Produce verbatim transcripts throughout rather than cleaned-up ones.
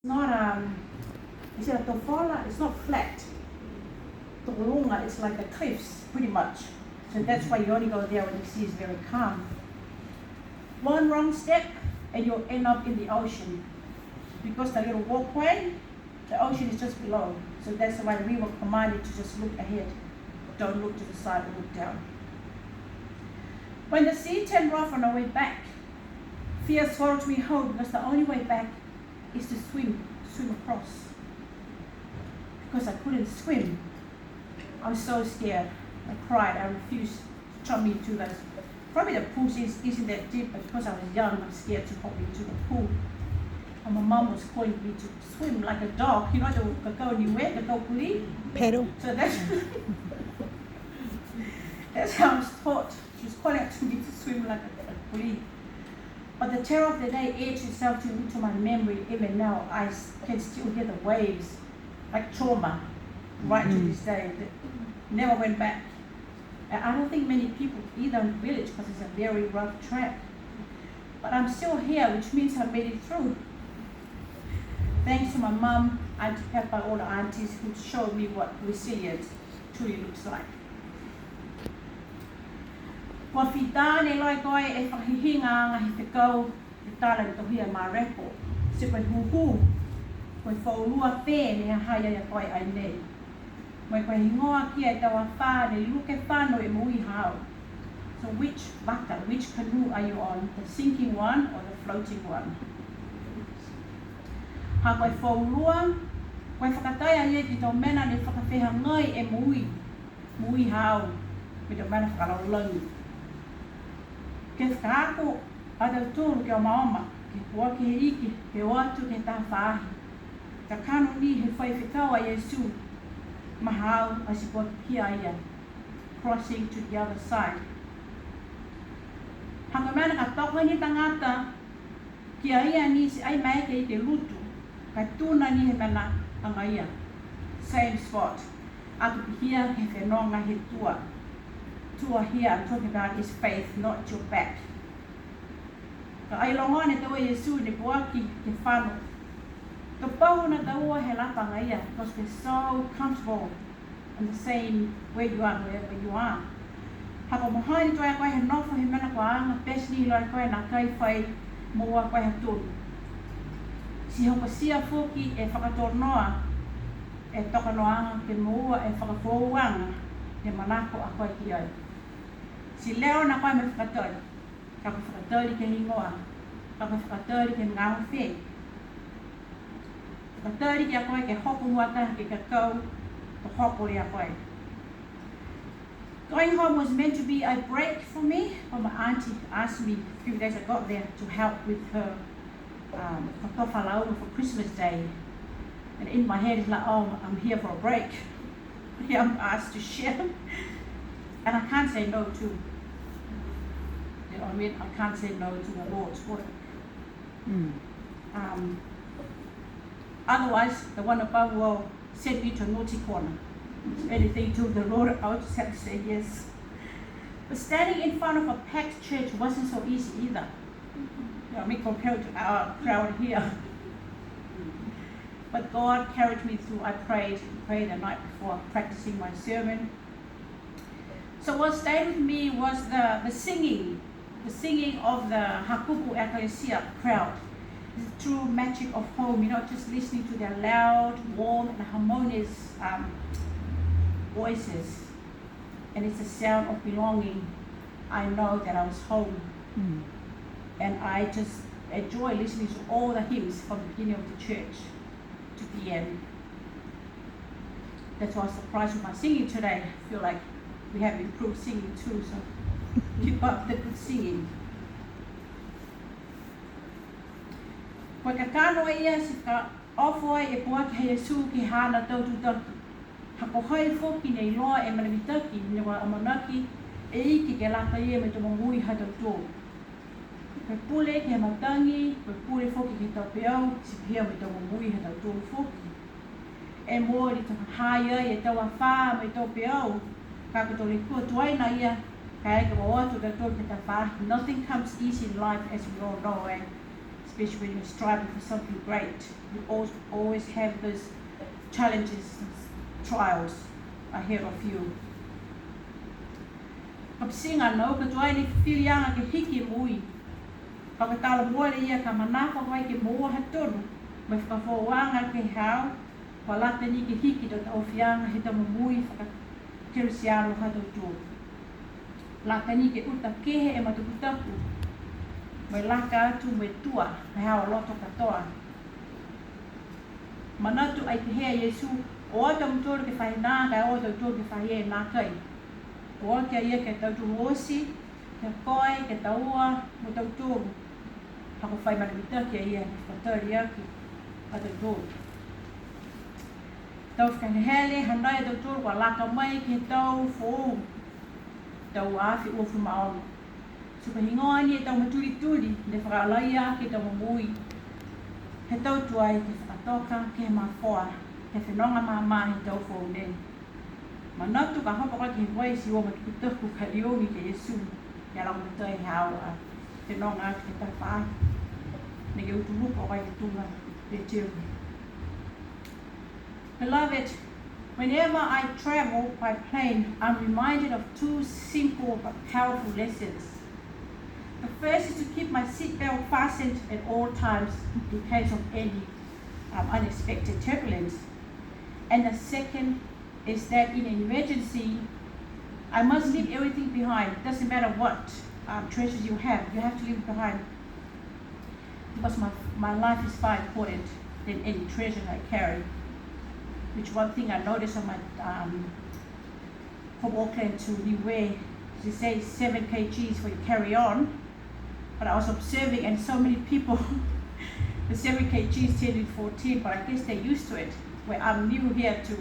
Not, um, is it a tofola? It's not flat. Tokologa, it's like the cliffs, pretty much. So that's why you only go there when the sea is very calm. One wrong step and you'll end up in the ocean. Because the little walkway, the ocean is just below. So that's why we were commanded to just look ahead. Don't look to the side or look down. When the sea turned rough on our way back, fear swallowed me whole because the only way back is to swim, swim across. Because I couldn't swim, I was so scared. I cried, I refused to jump into the, probably the pool is, isn't that deep, but because I was young, I was scared to hop into the pool. And my mum was calling me to swim like a dog, you know, the kakau Niue, kakau kulī. Paddle. So that's, that's how I was taught. She was calling out to me to swim like a, a kulī. But the terror of the day etched itself to, into my memory. Even now, I s- can still hear the waves, like trauma, right to this day. That never went back. And I don't think many people either in the village, because it's a very rough track. But I'm still here, which means I made it through. Thanks to my mum, Auntie Pepper, all the aunties who showed me what resilience truly looks like. Kua fita ne loa e koe e fakahihiga aga he fekau, he tala ne tohia e Mareko. Ti ko e hūhū, ko e foulua fē ne ha ha i ai a koe ai nei. Mo e ko e higoa ki e tau afā ne luke fano e moui haau. So which vaka, which canoe are you on? The sinking one or the floating one? Ha ko e foulua, ko e fakatai a ia ki tau mena ne fakafehagai e moui, moui haau, mo e tau mena fakalaulahi. Ke fakaako a tautolu ke omaoma, ke puaki he iki, ke o atu ke he taha faahi. Kakano ni he fai fekau a Iesu, ma haau ati puaki ki a ia, crossing to the other side. Ha ko e mena ka toka ni tagata, ki a ia ni ti ai maeke ke lutu, ka tuna ni he mena agaia. Same spot. Ato pihia ke he fenoga he tua. Tua here I'm talking about is faith, not your back. Ka ai logona e taua Iesu ne puaki ke fano. Ka pau na taua he lapa agaia, because we're so comfortable in the same where you are, wherever you are. Ha kua mahani tuai a koe he nofo he mena kua aga, pete ni loa a koe nākai fai moua koe ha tonu. Ti hokotia foki e fakatōnoa e tokanoaga ke moua e fakafoouaga he manako a koe ki ai. Ti leo na koe mo e fakatali. Ka ko e fakatali ke he higoa, ka ko e fakatali ke he magaaho fē. Fakatali ki a koe ke hoko mua taha ke kakau, to hoko a koe. Going home was meant to be a break for me, but my auntie asked me a few days I got there to help with her um, kotofa lauga for Christmas Day. And in my head, it's like, oh, I'm here for a break. I'm asked to share. And I can't say no to, you know what I mean? I can't say no to the Lord's work. Um, otherwise, the one above will send me to a naughty corner. Anything to the Lord, I would just have to say yes. But standing in front of a packed church wasn't so easy either. You know, I mean, compared to our crowd here. But God carried me through. I prayed, prayed the night before practicing my sermon. So what stayed with me was the, the singing, the singing of the Hakupu Ekklesia crowd. The true magic of home, you know, just listening to their loud, warm, and harmonious um, voices. And it's a sound of belonging. I know that I was home. And I just enjoy listening to all the hymns from the beginning of the church to the end. That's why I was surprised with my singing today. I feel like we have improved singing too, so keep up the good singing. Ko e kakano ia ti fakaofo ai e puaki ha Iesu ke he haana tau tutaki. Ha ko hai foki ne iloa e mena mitaki, ne kua amanaki e Iki ke lata ia mo e tau momoui ha tautolu. Ko e pule ke he matagi, ko e pule foki ke he tau peau, ti pihia mo e tau momoui ha tautolu foki. E mooli to ha ha i ai e tau afā mo e tau peau, ka ko e tau lekua tuai na ia, ka e ka o atu a tautolu ke he tau afā. Nothing comes easy in life, as we all know, eh? It's especially when you're striving for something great. You al-, always have those challenges, trials ahead of you. Kapitiga nō, ka tuai ni fifiliaga ke hiki e moui. Ka ko e tala moua ia ka manako ai ke moua ha tonu, mo e fakafoouaga ke he haau, kua lata ni ke hiki e tau taofiaga he tau momoui faka-Kerisiano ha tautolu. Lata ni ke uta kehe e matakutaku, mo e laka atu mo e tua, mo e haau loto katoa. Manatu ai pehē a Iesu, o ā a tautolu ke fai nā, ka e o a tautolu ke fai e nākai. Ko e ō ki a ia ke he tautolu oti, ke he koe, ke he taua, mo tautolu. Ha kua fai manavitaki a ia, ke fakatali aki a tautolu. Tau fakahelehele, hanai a tautolu kua laka mai ke he tau foou, tau afe uafulu ma ono. Ti ko e heigoa ni e tau matulituli, ne fakaalaia ke he tau momoui. He tau tuai ke fakatoka, ke he mafoa, ke he fenoga māmā he tau foou nei. Manatu ka hopo ka ke he vai ti o matakutaku ka liogi ki a Iesu, ia lagomatai he haau a fenoga ke he taha faahi. Ne ke utu luko ka ke tuga Peteru. Beloved, whenever I travel by plane, I'm reminded of two simple but powerful lessons. The first is to keep my seatbelt fastened at all times in case of any, um, unexpected turbulence. And the second is that in an emergency, I must leave everything behind. Doesn't matter what, um, treasures you have, you have to leave it behind. Because my, my life is far important than any treasure I carry. Which one thing I noticed on my, um, from Auckland to Niue, they say seven K Gs for your carry-on. But I was observing, and so many people, the seven K Gs turn in fourteen, but I guess they're used to it. Where I'm new here to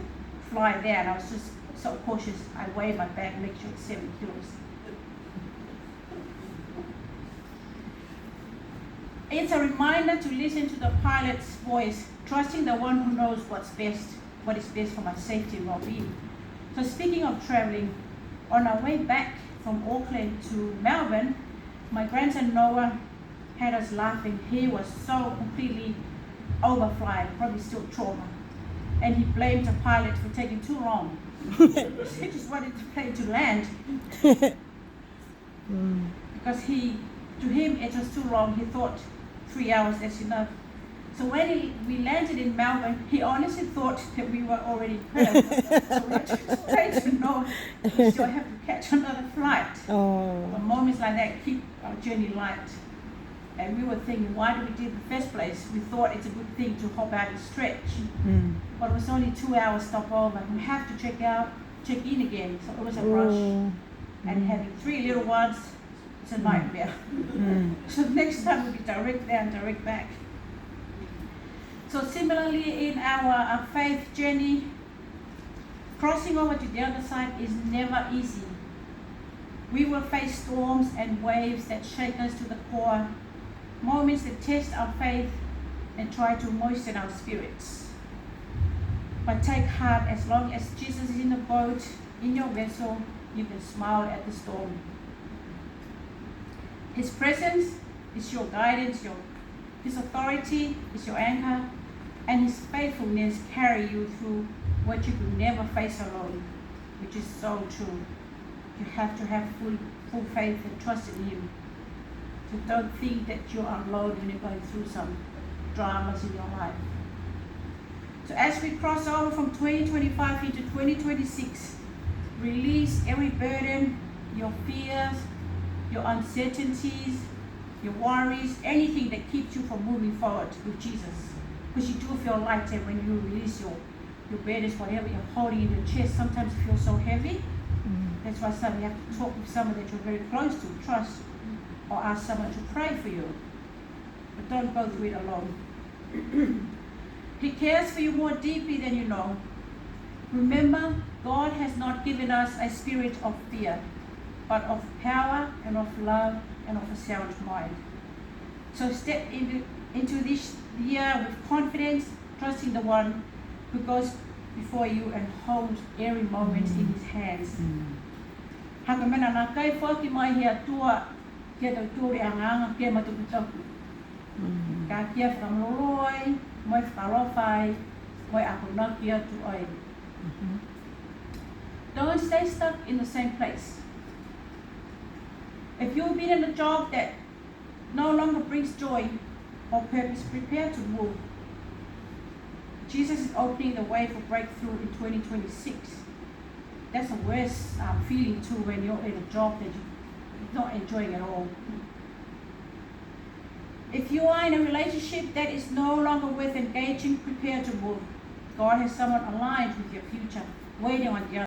fly there, and I was just so cautious. I weigh my bag, make sure it's seven kilos. It's a reminder to listen to the pilot's voice, trusting the one who knows what's best, what is best for my safety and well-being. So speaking of traveling, on our way back from Auckland to Melbourne, my grandson Noah had us laughing. He was so completely overflying, probably still trauma. And he blamed the pilot for taking too long. He just wanted the plane to land. Mm. Because he, to him, it was too long. He thought three hours, that's enough. So when he, we landed in Melbourne, he honestly thought that we were already in Perth. So we had to stay to know we still have to catch another flight. Oh. But moments like that keep our journey light. And we were thinking, "Why did we do it in the first place?" We thought it's a good thing to hop out and stretch. Mm. But it was only two hours stopover. We have to check out, check in again. So it was a rush. Oh. And mm, having three little ones, it's a mm, nightmare. Mm. So next time we'll be direct there and direct back. So similarly, in our, our faith journey, crossing over to the other side is never easy. We will face storms and waves that shake us to the core, moments that test our faith and try to moisten our spirits. But take heart, as long as Jesus is in the boat, in your vessel, you can smile at the storm. His presence is your guidance, your, his authority is your anchor, and his faithfulness carry you through what you could never face alone, which is so true. You have to have full, full faith and trust in him. So don't think that you are alone when you're going through some dramas in your life. So as we cross over from twenty twenty-five into twenty twenty-six, release every burden, your fears, your uncertainties, your worries, anything that keeps you from moving forward with Jesus. Because you do feel lighter when you release your, your burdens, whatever you're holding in your chest. Sometimes it feels so heavy. Mm. That's why some, you have to talk with someone that you're very close to, trust, or ask someone to pray for you. But don't go through it alone. He cares for you more deeply than you know. Remember, God has not given us a spirit of fear, but of power and of love and of a sound mind. So step into, into this year with confidence, trusting the one who goes before you and holds every moment in his hands. Mm. Ha ko e mena nākai foaki mai he Atua ke he tautolu e agaaga ke he matakutaku. Mm. Ka kia fakamalolō ai, mo e fakaalofa ai, mo e amanaki atu ai. Don't stay stuck in the same place. If you've been in a job that no longer brings joy or purpose, prepare to move. Jesus is opening the way for breakthrough in twenty twenty-six. That's the worst um, feeling too when you're in a job that you're not enjoying at all. If you are in a relationship that is no longer worth engaging, prepare to move. God has someone aligned with your future, waiting on the